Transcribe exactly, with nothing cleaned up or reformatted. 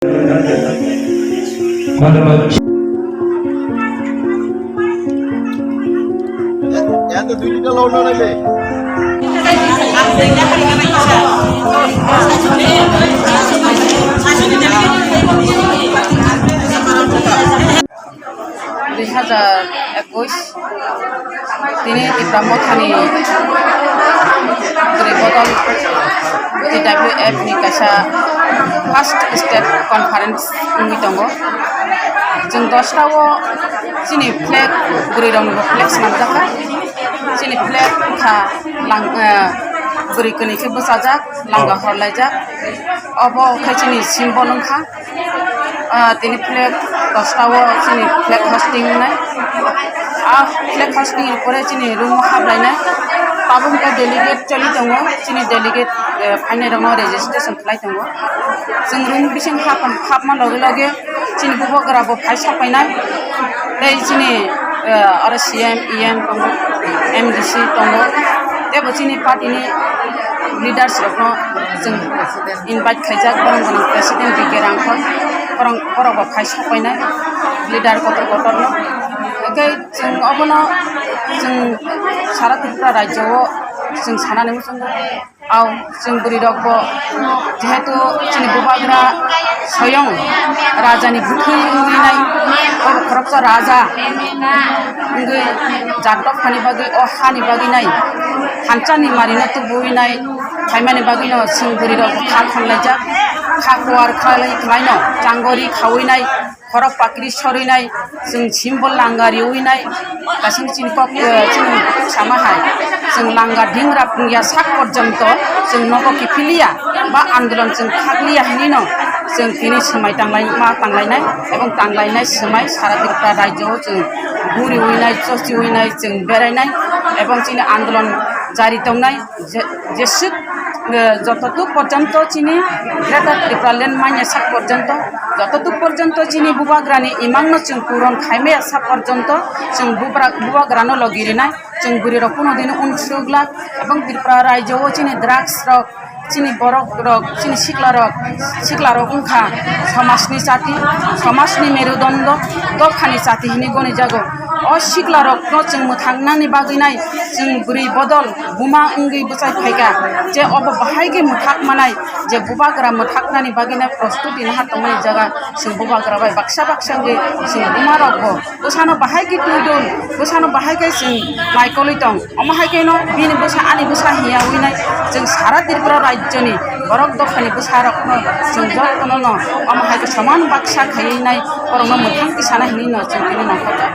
Dui hazar ekush tini Tipra Mothani Bwrwi Bodol T W F ni kaisa first state conference wngwi tongo. Chwng dosta o chini flag, bwrwi rokni bo flag swnamjakha. Chini flag wngkha lang-, eh, bwrwi kwnwi khe bwchajak, langa horlaijak. Obo khe chini symbol wngkha. Ah, tini flag dosta o chini flag hosting wngnai. Ah, flag hosting ni pore chini room o hablainai. Tabuk khe delegate choli tongo, chini delegate, eh, phainai rokno registration khlai tongo. Chwng room bising hap-, hapma loge loge chini bubagra bo phai sapainai. Tei chini, eh, oro C M, E M tongo, M D C tongo. Tei bo chini party ni leaders rokno chwng invite khaijak, borok gwnang president B K Rangkhol, borok, borok bo phai sapainai leader kotor kotor no. Hwnkhe chwng obono chwng sara Tripura rajyo o chwng sanani muchungo. Au, chwng bwrwi rok bo jehetu chini bubagra soyong raja ni bwthwi wngwi nai, o khoroksa raja wngwi jat dophani bagwi, o hani bagwi nai, thansa ni mari no tubuwi nai, phaimani bagwi no chwng bwrwi rok kha khamlaijak, kha kuar khlai, khlai no changori khawi nai, khorok pakri sorwi nai, chwng symbol langa riwi nai, kaisa chini kok, eh, chini kok sama hai, chwng langa dhingra pungya sak porjonto chwng nogo kiphiliya ba andolon chwng khakliya hinwi no chwng tini swmai tanglai ma tanglainai ebong tanglainai swmai sara Tripura rajyo o chwng guriwi nai, chochiwi nai, chwng berainai ebong chini andolon jari tongnai. Je-, jeswk, eh, jototuk porjonto chini Greater Tipraland manya sak porjonto, jototuk porjonto chini bubagrani imangno chwng puron khaimaya sak porjonto, chwng bubra-, bubagrano logi rinai, chwng bwrwi rok kuno dino unsuk glak, ebong Tripura rajyo o chini drugs rok, chini borok rok, chini sikla rok, sikla rok wngkha somajni chati, somajni merudondo, dophani chati hinwi goni jago. O sikla rokno chwng mwthang nangni bagwi nai chwng bwrwi bodol buma wngwi bwchai phaikha, je obo bahai khe mwthak manai, je bubagra mwthaknani bagwi nai prostuti naha tongmani jaga chwng bubagra bai baksa baksa wngwi chwng buma rok bo bwsano bahai khe twi dun, bwsano bahai khe chwng naikolwi tong. Omo hai khe no bini bwsa ani bwsa hiya wi nai chwng sara Tripura rajyoni borok dophani bwsa rokno chwng jotono no omo hai khe soman baksa khaiwi nai borokno mwthang tisana hinwi no chwng tini nongkhorjak.